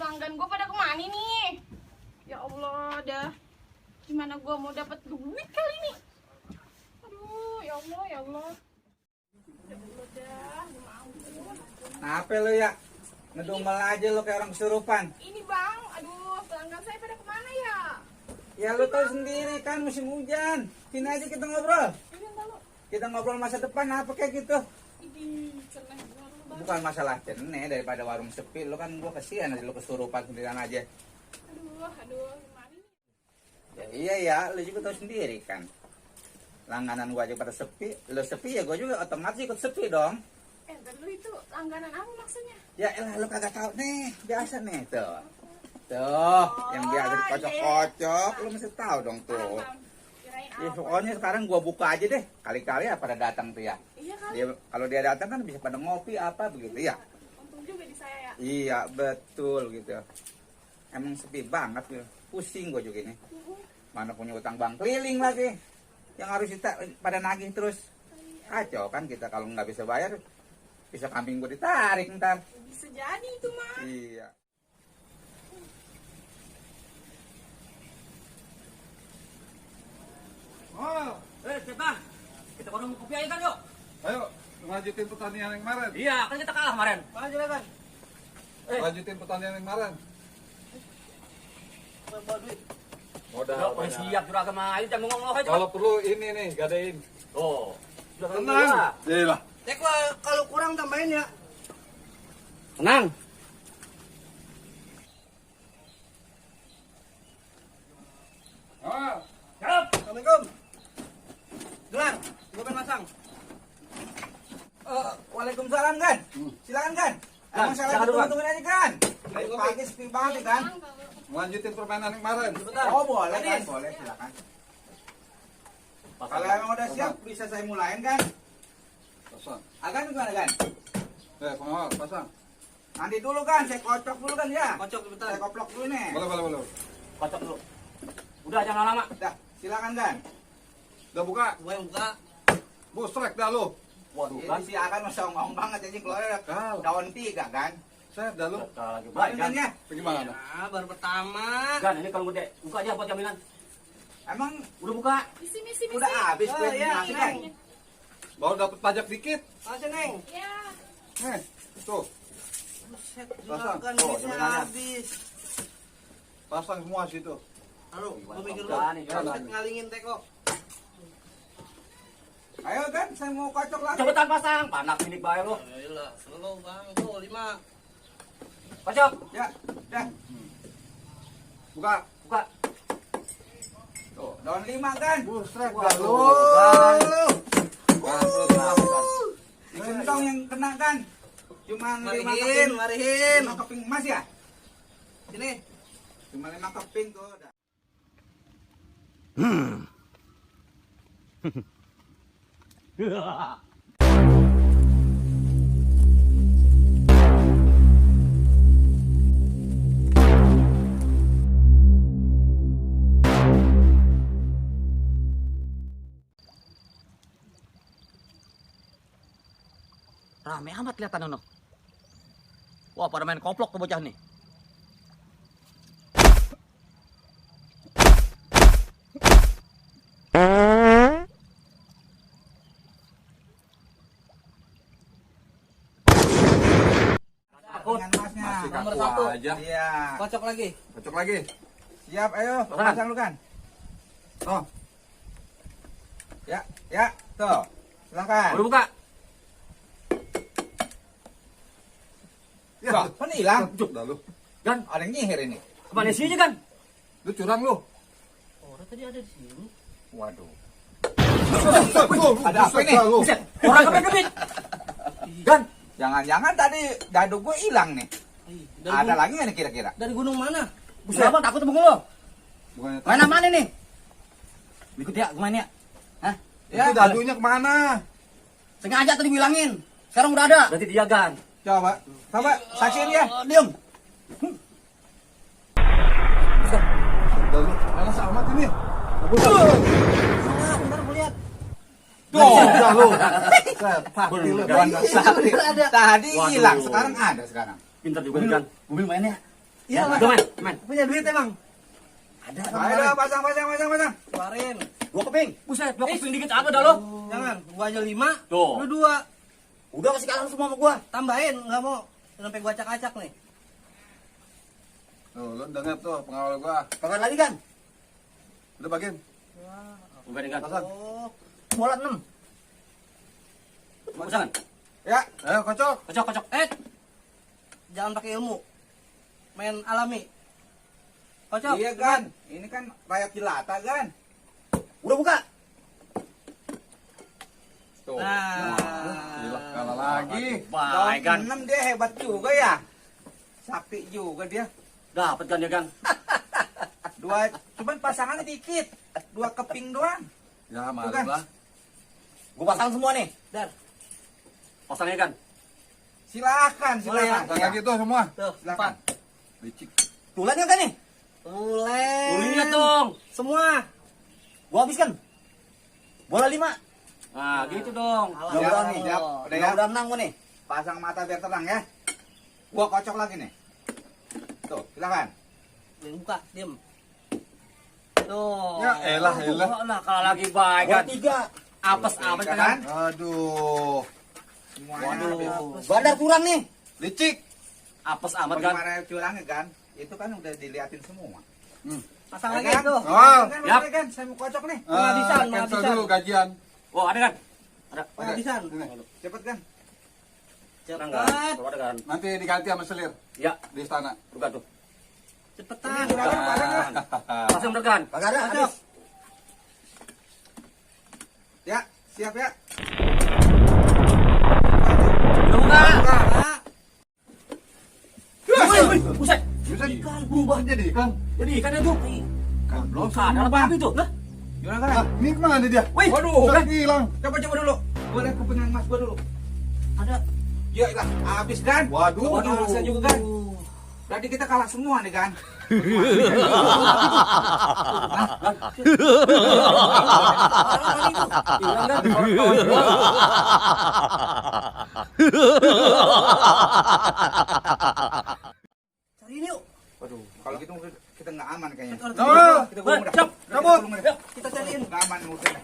pelanggan gue pada kemana nih? Ya Allah, dah. Gimana gue mau dapat duit kali ini? Aduh, ya Allah, ya Allah. Ya Allah dah, mau. Apa lo ya? Ngedumel aja lo kayak orang kesurupan. Ini bang, aduh, pelanggan saya pada kemana ya? Ya lo tahu sendiri kan musim hujan. Sini aja kita ngobrol. Ini lalu. Kita ngobrol masa depan apa kayak gitu. Ini cenah baru bang. Bukan masalah ceneh daripada warung sepi. Lo kan gua kesian nanti lo kesurupan sendirian aja. Aduh, gimana nih? Ya iya ya, lo juga tahu sendiri kan. Langganan gua aja pada sepi. Lo sepi ya gua juga otomatis ikut sepi dong. Dulu itu langganan apa maksudnya? Ya elah lo kagak tahu nih. Biasa nih tuh. Tuh, yang biasa dikocok-kocok, lo mesti tahu dong tuh. Kirain Ya, apa? pokoknya sekarang gua buka aja deh. Kali-kali ya pada datang tuh ya. Iya kali. Kalau dia datang kan bisa pada ngopi apa begitu ya. Untung juga di saya ya. Iya, betul gitu. Emang sepi banget ya. Pusing gua juga ini. Mana punya utang bank keliling lagi. Yang harus kita pada nagih terus. Kacau kan kita kalau nggak bisa bayar, bisa kambing gua ditarik ntar. Bisa jadi itu mah. Iya. Oh, Kita kita baru mau kopi aja kan yuk. ayo lanjutin pertandingan yang kemarin. Iya, kan kita kalah kemarin. Lanjut kan. Lanjutin pertandingan yang kemarin. Modal. Udah, udah siap juragan mah. Ayo jangan ngomong aja. Kalau perlu ini nih gadein. Oh, sudah Tenang. Iya lah. Tek kalau kurang tambahin ya. Tenang. Ah, Siap. Assalamualaikum. Gelar, gue pengen masang. Waalaikumsalam kan. Silakan kan. Emang saya silakan lagi dulu, Kan. tungguin aja kan. Dari pagi sepi banget kan. lanjutin permainan yang kemarin. Oh boleh kan, boleh silakan. Kalau emang udah siap bisa saya mulain kan. Pasang. Agan gimana kan? Pengawal, pasang. Nanti dulu kan, saya kocok dulu kan ya. Kocok sebentar. Saya koplok dulu nih. Boleh. Kocok dulu. Udah jangan lama. Dah, silakan kan. Udah buka. Gue yang buka. Bustrek dah lu. Waduh, Ini kan. si Agan ngomong banget jadi keluar Kal. daun tiga kan. Set dah lu. Kita lagi Baik baik kan kan. ya? Bagaimana? Nah, baru pertama. Kan ini kalau gede, buka aja buat jaminan. Emang Udah buka. Misi. udah habis Oh, gue iya, nasi iya. kan. Baru dapat pajak dikit. Masih Neng. Ya. Tuh, Buset, Pasang. juragan Oh, duitnya jaminannya. habis. pasang semua situ. Lalu, gue mikir lu. Udah nih, Buset, ngalingin teko. Ayo kan, saya mau kocok lagi. Cepetan pasang. Panak ini bayar lu. Ayolah, slow bang. Tuh, 5. Kocok. Ya, dah. Buka. Buka. Tuh, daun lima kan. Bustrek dah Waduh, lu. kan. Di gentong yang kena kan. Cuma lima Marihin, keping. marihin. 5 keping emas ya? Sini. Cuma 5 keping tuh. Dah. Rame amat kelihatan ono. Wah, pada main koplok tuh bocah nih. Dengan emasnya. Masih Nomor kaku 1. aja. Iya. Kocok lagi. Cocok lagi. Siap, ayo. Pasang. Pasang lu kan. Oh, Ya, tuh. Silakan. Udah buka. ya. Kok, kan hilang? Cocok dah lu. Kan, Ada yang nyihir ini. kemana sih aja kan? Lu curang lu. Orang tadi ada di sini. Waduh. Ada apa ini? Lu. Buset, orang kebit-kebit. Kan, Jangan-jangan tadi dadu gue hilang nih. Dari Ada gunung, lagi nggak nih kira-kira? dari gunung mana? buset apa takut sama lo? Bukannya Main apa nih? Ikut ya, gue main ya. Hah? itu dadunya kemana? Sengaja tadi bilangin. Sekarang udah ada. Berarti dia kan. Coba, saksiin ya. Diam. Dah lu. Panas amat ini. Bentar gue lihat. Tuh, Dah lu. Set. Pasti lu. Daun besar. Ada. Tadi Waduh. hilang, sekarang ada sekarang. Pintar juga nih kan. Mobil mainnya. Iya, Bang. Udah, men. Punya duit emang? Ada. Ayo, pasang. Keluarin. 2 keping. Buset, 2 keping dikit apa dah lo? Jangan, gua aja 5, Tuh. lu 2. Udah kasih kalah semua sama gua. Tambahin, nggak mau. Sampai gua acak-acak nih. Tuh, lu denger tuh pengawal gua. Kapan lagi kan? Udah bagian. Udah kan. Pasang. Oh, Bola 6. Pasangan. Ya, Ayo, kocok. Kocok. jangan pakai ilmu. Main alami. Kocok. iya kan. Ini kan rakyat jelata kan. Udah buka. Tuh. Gila, kalah lagi. Baik kan. 6 dia hebat juga ya. Sakti juga dia. Dapat kan dia kan. Cuman pasangannya dikit. 2 keping doang. Ya, malu Bukan. lah. Gua pasang semua nih. Dar. Pasangnya kan. Silakan. Boleh ya? Pasang lagi tuh semua. Tuh, Silakan. 4. Licik. Tulannya kan nih. Tulen. Tulen lihat dong. Semua. Gua habiskan. Bola 5. Nah, gitu dong. Mudah-mudahan nih. Siap. Udah ya. Mudah-mudahan menang gua nih. Pasang mata biar tenang ya. Gua kocok lagi nih. Tuh, silakan. Buka, diem. Tuh. Ya elah. Lah kalah lagi baik kan. 3. Apes Tiga kan. kan? Aduh. Semuanya habis. Bandar kurang nih. Licik. Apes amat kan. Bagaimana curangnya kan? Itu kan udah diliatin semua. Pasang Ya lagi kan? tuh. Oh. Kan, Yap. kan? Saya mau kocok nih. Penghabisan, Cancel penghabisan. dulu gajian. Oh, ada kan? Ada. Penghabisan. Ini. Cepet kan? Kurang Cepet. kan? Tuh, ada kan? Nanti diganti sama selir Ya, di istana. buka tuh. Cepetan. Pasang berkan. Kagak ada. Kocok. Ya, siap ya. Udah buka. Buka. Wih, buset. Bisa berubah jadi kan? Jadi ikan itu. Kan belum Ada apa itu? Lah, Gimana kan? Ah, ini kemana dia? wih. Waduh, Sudah hilang. coba dulu. Boleh kupingin mas gua dulu. Ada. Ya lah, habis kan? Waduh. Waduh, saya juga kan. Berarti kita kalah semua nih kan? Hilang kan? Cari ini yuk. Waduh, kalau gitu kita nggak aman kayaknya. Kita harus Oh, Kita gulung dah. Siap. Kita gulung dah. Kita cariin. Nggak aman urusannya.